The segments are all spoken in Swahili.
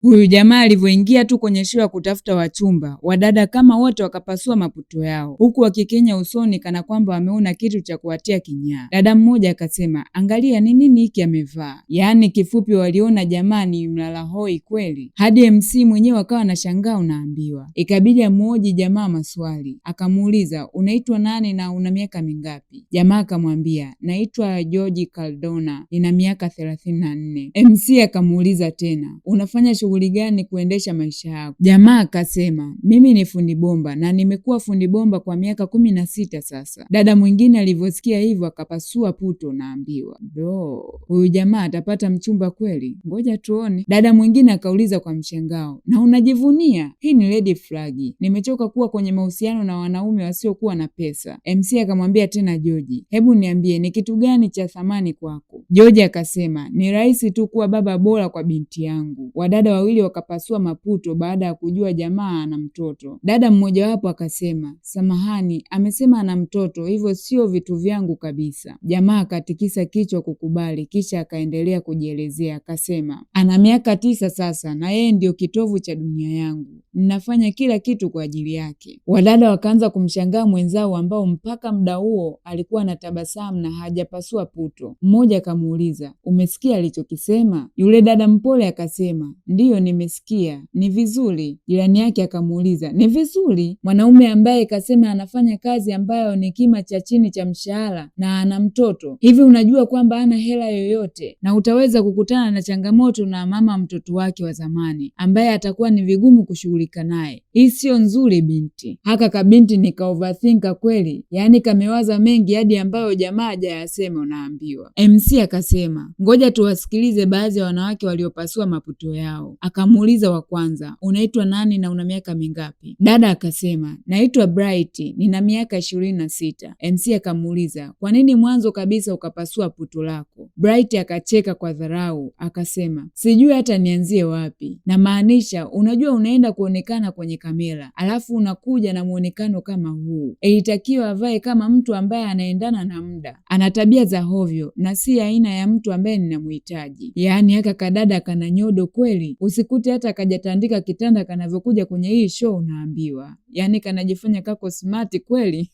Huyu jamaa alivyoingia tu kwenye show ya kutafuta wachumba, wadada kama wote wakapasua maputo yao, huku wakikenya usoni kana kwamba wameona kitu cha kuwatia kinyaa. Dada mmoja akasema, angalia ni nini hiki amevaa. Yaani kifupi waliona jamaa ni mlala hoi kweli. Hadi MC mwenyewe akawa anashangaa, unaambiwa. Ikabidi amuoji jamaa maswali, akamuuliza unaitwa nani na una miaka mingapi? Jamaa akamwambia naitwa George Cardona, nina miaka 34. MC akamuuliza tena unafanya shughuli gani kuendesha maisha yako? Jamaa akasema mimi ni fundi bomba na nimekuwa fundi bomba kwa miaka 16 sasa. Dada mwingine alivyosikia hivyo akapasua puto, naambiwa do, huyu jamaa atapata mchumba kweli? Ngoja tuone. Dada mwingine akauliza kwa mshangao, na unajivunia? Hii ni red flag, nimechoka kuwa kwenye mahusiano na wanaume wasiokuwa na pesa. MC akamwambia tena Joji, hebu niambie ni kitu gani cha thamani kwako? Joji akasema ni rahisi tu kuwa baba bora kwa binti yangu. Wadada wawili wakapasua maputo baada ya kujua jamaa ana mtoto. Dada mmojawapo akasema, samahani, amesema ana mtoto, hivyo sio vitu vyangu kabisa. Jamaa akatikisa kichwa kukubali, kisha akaendelea kujielezea akasema, ana miaka 9 sasa na yeye ndio kitovu cha dunia yangu, ninafanya kila kitu kwa ajili yake. Wadada wakaanza kumshangaa mwenzao ambao mpaka muda huo alikuwa na tabasamu na hajapasua puto. Mmoja akamuuliza, umesikia alichokisema? Yule dada mpole akasema, ndiyo nimesikia, ni vizuri. Jirani yake akamuuliza, ni vizuri? Mwanaume ambaye kasema anafanya kazi ambayo ni kima cha chini cha mshahara na ana mtoto, hivi unajua kwamba hana hela yoyote na utaweza kukutana na changamoto na mama mtoto wake wa zamani ambaye atakuwa ni vigumu kushughulika naye. Hii sio nzuri binti. Haka kabinti ni kaoverthinker kweli, yaani kamewaza mengi hadi ambayo jamaa hajayasema, unaambiwa. MC akasema ngoja tuwasikilize baadhi ya wanawake waliopasua maputo yao. Akamuuliza wa kwanza, unaitwa nani na una miaka mingapi? Dada akasema naitwa Bright, nina miaka 26. MC akamuuliza kwa nini mwanzo kabisa ukapasua puto lako? Bright akacheka kwa dharau akasema sijui hata nianzie wapi, namaanisha unajua unaenda kuonekana kwenye kamera alafu unakuja na muonekano kama huu. Ilitakiwa avae kama mtu ambaye anaendana na muda, ana tabia za hovyo na si aina ya mtu ambaye ninamhitaji. Yaani haka kadada kana nyodo kweli, usikute hata kajatandika kitanda kanavyokuja kwenye hii show, unaambiwa. Yaani kanajifanya kako smart kweli.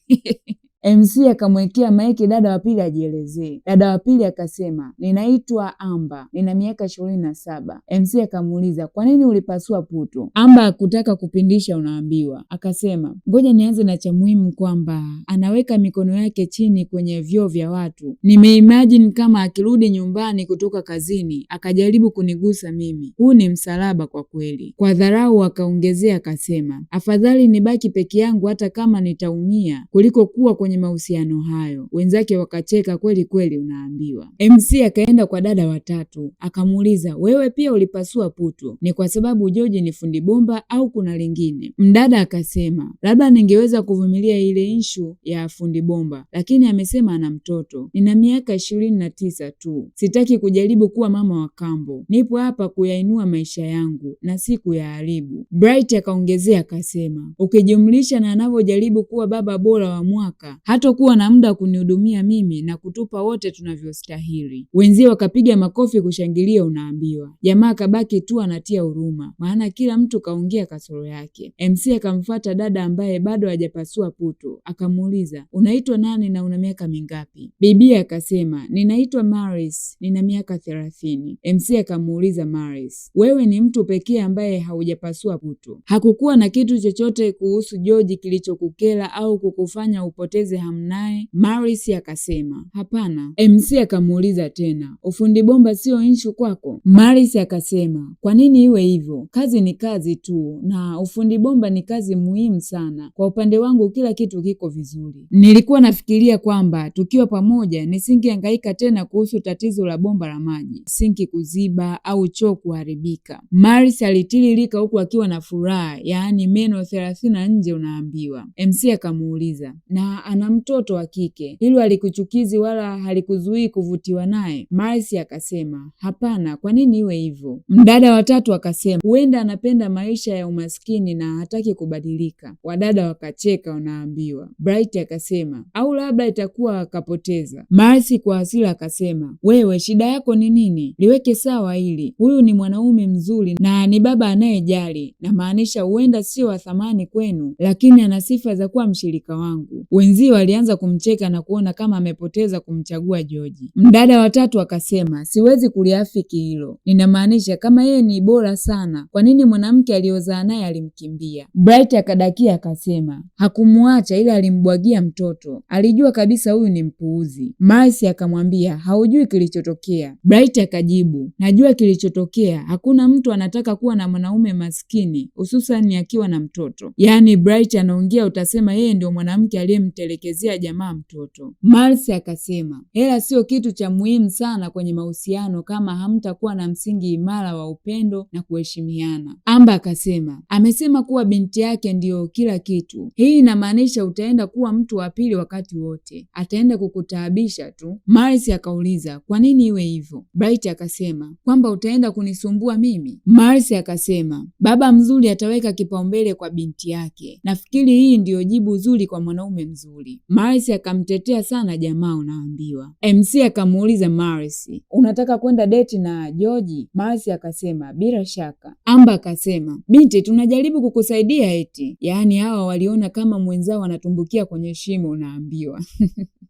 MC akamwekea maiki dada wa pili ajielezee. Dada wa pili akasema ninaitwa Amba, nina miaka 27. MC akamuuliza kwa nini ulipasua puto? Amba hakutaka kupindisha, unaambiwa. Akasema ngoja nianze na cha muhimu kwamba anaweka mikono yake chini kwenye vyoo vya watu. Nimeimagine kama akirudi nyumbani kutoka kazini akajaribu kunigusa mimi, huu ni msalaba kwa kweli. Kwa dharau akaongezea akasema afadhali nibaki peke yangu hata kama nitaumia kuliko kuwa kwenye mahusiano hayo. Wenzake wakacheka kweli kweli, unaambiwa. MC akaenda kwa dada watatu akamuuliza, wewe pia ulipasua puto? Ni kwa sababu George ni fundi bomba au kuna lingine? Mdada akasema labda ningeweza kuvumilia ile inshu ya fundi bomba, lakini amesema ana mtoto, nina miaka 29 tu, sitaki kujaribu kuwa mama wa kambo, nipo hapa kuyainua maisha yangu na si kuyaharibu. Bright akaongezea akasema, ukijumlisha na anavyojaribu kuwa baba bora wa mwaka, hatokuwa na muda kunihudumia mimi na kutupa wote tunavyostahili. Wenzie wakapiga makofi kushangilia, unaambiwa. Jamaa kabaki tu anatia huruma, maana kila mtu kaongea kasoro yake. MC akamfuata dada ambaye bado hajapasua puto, akamuuliza unaitwa nani na una miaka mingapi? Bibi akasema ninaitwa Maris, nina miaka 30. MC akamuuliza Maris, wewe ni mtu pekee ambaye haujapasua puto, hakukuwa na kitu chochote kuhusu George kilichokukera au kukufanya upoteze hamnaye? Maris akasema hapana. MC akamuuliza tena, ufundi bomba sio inshu kwako? Maris akasema kwa nini iwe hivyo? Kazi ni kazi tu na ufundi bomba ni kazi muhimu sana. Kwa upande wangu kila kitu kiko vizuri. Nilikuwa nafikiria kwamba tukiwa pamoja nisingehangaika tena kuhusu tatizo la bomba la maji, sinki kuziba au choo kuharibika. Maris alitiririka huku akiwa na furaha, yaani meno 30 nje, unaambiwa. MC akamuuliza na Ana mtoto wa kike, hilo halikuchukizi wala halikuzuii kuvutiwa naye? Marcy akasema, hapana, kwa nini iwe hivyo? Mdada wa tatu akasema, huenda anapenda maisha ya umaskini na hataki kubadilika. Wadada wakacheka, wanaambiwa. Bright akasema, au labda itakuwa akapoteza. Marcy kwa hasira akasema, wewe shida yako ni nini? Liweke sawa hili, huyu ni mwanaume mzuri na ni baba anayejali, namaanisha huenda sio wa thamani kwenu, lakini ana sifa za kuwa mshirika wangu. Wenzio walianza kumcheka na kuona kama amepoteza kumchagua George. Mdada wa tatu akasema, siwezi kuliafiki hilo, ninamaanisha kama yeye ni bora sana, kwa nini mwanamke aliyozaa naye alimkimbia? Bright akadakia akasema, hakumuacha ila alimbwagia mtoto, alijua kabisa huyu ni mpuuzi. Marcy akamwambia, haujui kilichotokea. Bright akajibu, najua kilichotokea, hakuna mtu anataka kuwa na mwanaume maskini, hususan akiwa na mtoto. Yaani Bright anaongea utasema yeye ndio mwanamke aliyemtelekezea jamaa mtoto. Marcy akasema, hela sio kitu cha muhimu sana kwenye mahusiano kama hamtakuwa na msingi imara wa upendo na kuheshimiana. Amba akasema, amesema kuwa binti yake ndiyo kila kitu. Hii inamaanisha utaenda kuwa mtu wa pili wakati wote, ataenda kukutaabisha tu. Marcy akauliza, kwa nini iwe hivyo? Bright akasema, kwamba utaenda kunisumbua mimi. Marcy akasema, baba mzuri ataweka kipaumbele kwa binti yake. Nafikiri hii ndiyo jibu zuri kwa mwanaume mzuri. Marcy akamtetea sana jamaa, unaambiwa. MC akamuuliza Marcy, unataka kwenda deti na George? Marcy akasema bila shaka. Amba akasema, binti, tunajaribu kukusaidia eti. Yaani hawa waliona kama mwenzao anatumbukia kwenye shimo, unaambiwa.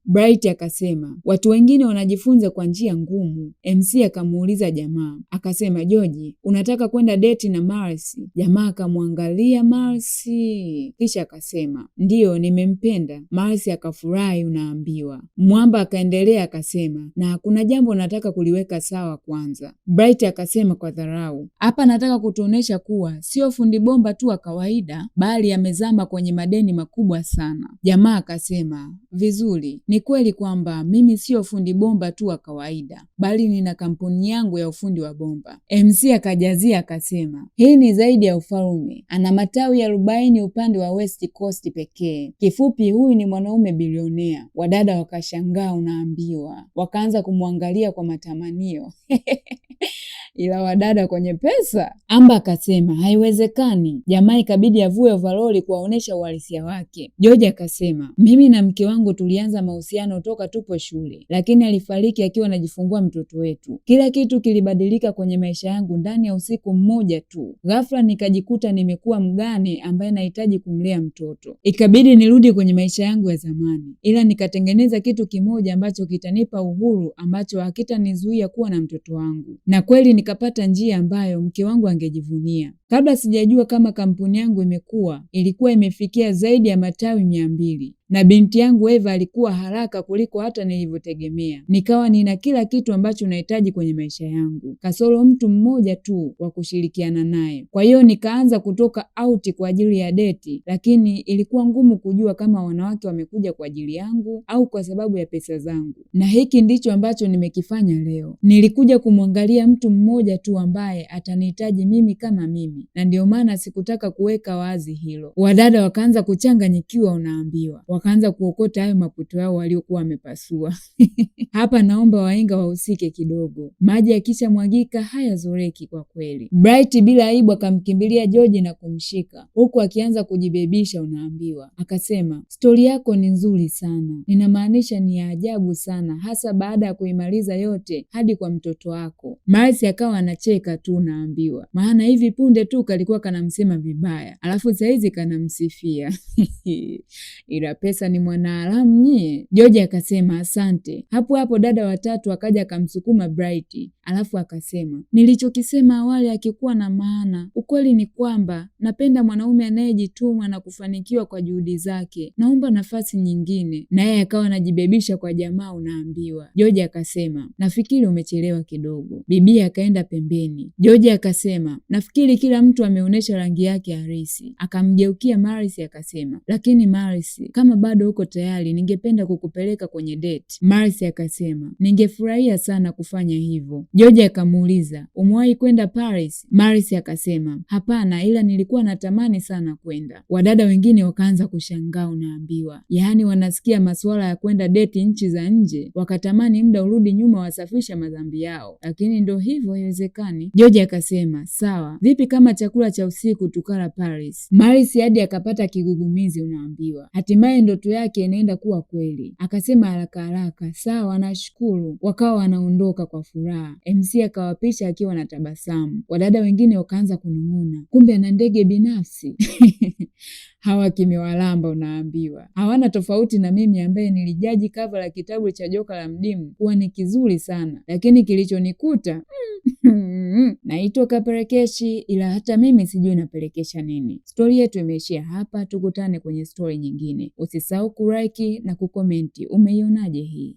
Bright akasema watu wengine wanajifunza kwa njia ngumu. MC akamuuliza jamaa, akasema George, unataka kwenda deti na Marcy? Jamaa akamwangalia Marcy kisha akasema ndiyo, nimempenda. Marcy akafurahi, unaambiwa. Mwamba akaendelea akasema, na kuna jambo nataka kuliweka sawa kwanza. Bright akasema kwa dharau, hapa nataka kutuonesha kuwa sio fundi bomba tu wa kawaida, bali amezama kwenye madeni makubwa sana. Jamaa akasema vizuri, ni kweli kwamba mimi sio fundi bomba tu wa kawaida, bali nina kampuni yangu ya ufundi wa bomba. MC akajazia akasema, hii ni zaidi ya ufalme, ana matawi 40 upande wa West Coast pekee. Kifupi, huyu ni mwanaume bilionea. Wadada wakashangaa, unaambiwa, wakaanza kumwangalia kwa matamanio ila wadada kwenye pesa. Amba akasema haiwezekani. Jamaa ikabidi avue ovaroli kuwaonesha uhalisia wake. George akasema mimi na mke wangu tulianza mahusiano toka tupo shule, lakini alifariki akiwa anajifungua mtoto wetu. Kila kitu kilibadilika kwenye maisha yangu ndani ya usiku mmoja tu. Ghafla nikajikuta nimekuwa mgane ambaye nahitaji kumlea mtoto. Ikabidi nirudi kwenye maisha yangu ya zamani, ila nikatengeneza kitu kimoja ambacho kitanipa uhuru, ambacho hakitanizuia kuwa na mtoto wangu, na kweli nikapata njia ambayo mke wangu angejivunia. Kabla sijajua kama kampuni yangu imekuwa, ilikuwa imefikia zaidi ya matawi 200 na binti yangu Eva alikuwa haraka kuliko hata nilivyotegemea. Nikawa nina kila kitu ambacho nahitaji kwenye maisha yangu, kasoro mtu mmoja tu wa kushirikiana naye. Kwa hiyo nikaanza kutoka auti kwa ajili ya deti, lakini ilikuwa ngumu kujua kama wanawake wamekuja kwa ajili yangu au kwa sababu ya pesa zangu. Na hiki ndicho ambacho nimekifanya leo. Nilikuja kumwangalia mtu mmoja tu ambaye atanihitaji mimi kama mimi, na ndio maana sikutaka kuweka wazi hilo. Wadada wakaanza kuchanganyikiwa, unaambiwa wakaanza kuokota hayo maputo yao waliokuwa wamepasua. Hapa naomba wahenga wahusike kidogo, maji yakishamwagika hayazoreki kwa kweli. Bright bila aibu akamkimbilia George na kumshika huku akianza kujibebisha, unaambiwa. Akasema stori yako ni nzuri sana, ninamaanisha ni ya ajabu sana, hasa baada ya kuimaliza yote hadi kwa mtoto wako. Marcy akawa anacheka tu, unaambiwa, maana hivi punde tu kalikuwa kanamsema vibaya, alafu saizi kanamsifia ila pesa ni mwanaharamu nyie. George akasema asante. Hapo hapo dada watatu akaja akamsukuma Bright, alafu akasema nilichokisema awali hakikuwa na maana. Ukweli ni kwamba napenda mwanaume anayejituma na kufanikiwa kwa juhudi zake. Naomba nafasi nyingine. Naye akawa anajibebisha kwa jamaa, unaambiwa. George akasema nafikiri umechelewa kidogo. Bibi akaenda pembeni. George akasema nafikiri kila mtu ameonyesha rangi yake halisi. Akamgeukia Maris akasema, lakini Maris, kama Kama bado uko tayari, ningependa kukupeleka kwenye date. Marcy akasema, ningefurahia sana kufanya hivyo. George akamuuliza, umewahi kwenda Paris? Marcy akasema, hapana, ila nilikuwa natamani sana kwenda. Wadada wengine wakaanza kushangaa, unaambiwa, yaani wanasikia masuala ya kwenda date nchi za nje, wakatamani muda urudi nyuma wasafisha madhambi yao, lakini ndo hivyo, haiwezekani. George akasema, sawa, vipi kama chakula cha usiku tukala Paris? Marcy hadi akapata kigugumizi, unaambiwa. Hatimaye ndoto yake inaenda kuwa kweli. Akasema haraka haraka, sawa, nashukuru. Wakawa wanaondoka kwa furaha. MC akawapisha akiwa na tabasamu. Wadada wengine wakaanza kunung'una, kumbe ana ndege binafsi. Hawa kimewalamba, unaambiwa. Hawana tofauti na mimi ambaye nilijaji cover la kitabu cha Joka la Mdimu kuwa ni kizuri sana, lakini kilichonikuta naitwa Kaperekeshi, ila hata mimi sijui napelekesha nini. Stori yetu imeishia hapa, tukutane kwenye stori nyingine. Usisahau kulike na kucomment. Umeionaje hii?